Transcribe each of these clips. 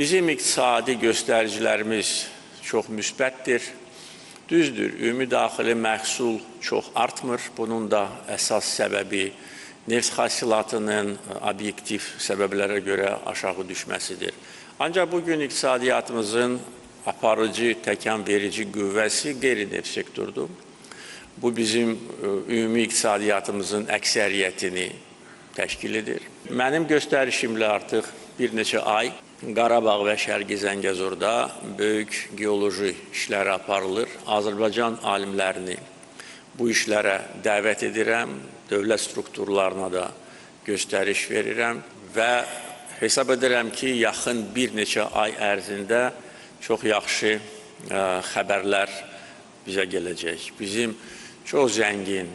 Bizim iqtisadi göstəricilərimiz çox müsbətdir. Düzdür, ümumi daxili məhsul çox artmır. Bunun da əsas səbəbi neft hasilatının obyektiv səbəblərə görə aşağı düşməsidir. Ancaq bugün iqtisadiyyatımızın aparıcı, təkan verici qüvvəsi qeyri-neft sektordur. Bu bizim ümumi iqtisadiyyatımızın əksəriyyətini təşkil edir. Mənim göstərişimlə artıq bir neçə ay Qarabağ və Şərqi Zəngəzurda böyük geoloji işləri aparılır. Azərbaycan alimlərini bu işlərə dəvət edirəm, dövlət strukturlarına da göstəriş verirəm və hesab edirəm ki, yaxın bir neçə ay ərzində çox yaxşı xəbərlər bizə gələcək. Bizim çox zəngin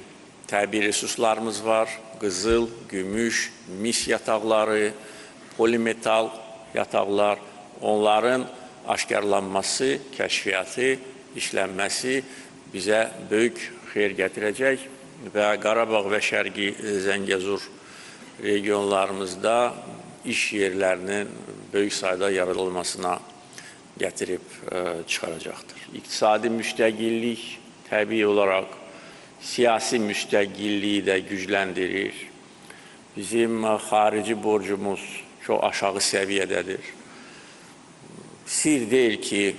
təbii resurslarımız var. Qızıl, gümüş, mis yataqları, polimetal yataqlar, onların aşkarlanması, kəşfiyyatı, işlənməsi bizə böyük xeyir gətirəcək və Qarabağ və Şərqi Zəngəzur regionlarımızda iş yerlərinin böyük sayda yaradılmasına gətirib çıxaracaqdır. İqtisadi müstəqillik təbii olaraq siyasi müstəqilliyi də gücləndirir. Bizim xarici borcumuz çox aşağı səviyyədədir. Sir deyil ki,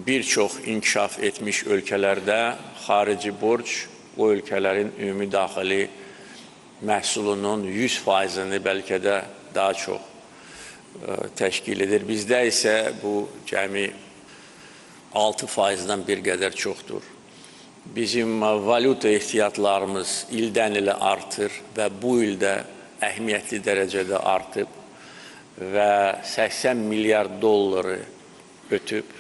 bir çox inkişaf etmiş ölkələrdə xarici borc o ölkələrin ümumi daxili məhsulunun 100%-ni bəlkə də daha çox təşkil edir. Bizdə isə bu cəmi 6%-dən bir qədər çoxdur. Bizim valyuta ehtiyatlarımız ildən ilə artır və bu ildə əhəmiyyətli dərəcədə artıb və 80 milyard dolları ötüb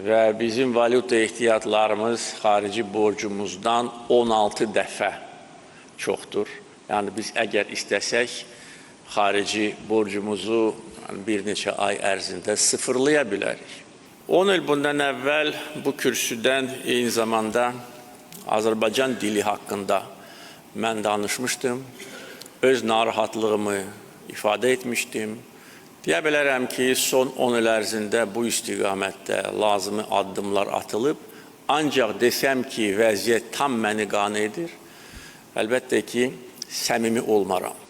və bizim valyuta ehtiyatlarımız xarici borcumuzdan 16 dəfə çoxdur. Yəni biz əgər istəsək xarici borcumuzu bir neçə ay ərzində sıfırlaya bilərik. 10 il bundan əvvəl bu kürsüdən eyni zamanda Azərbaycan dili haqqında mən danışmışdım. Öz narahatlığımı ifadə etmişdim. Deyə bilərəm ki, son 10 il ərzində bu istiqamətdə lazımi addımlar atılıb. Ancaq desəm ki, vəziyyət tam məni qane edir, əlbəttə ki, səmimi olmaram.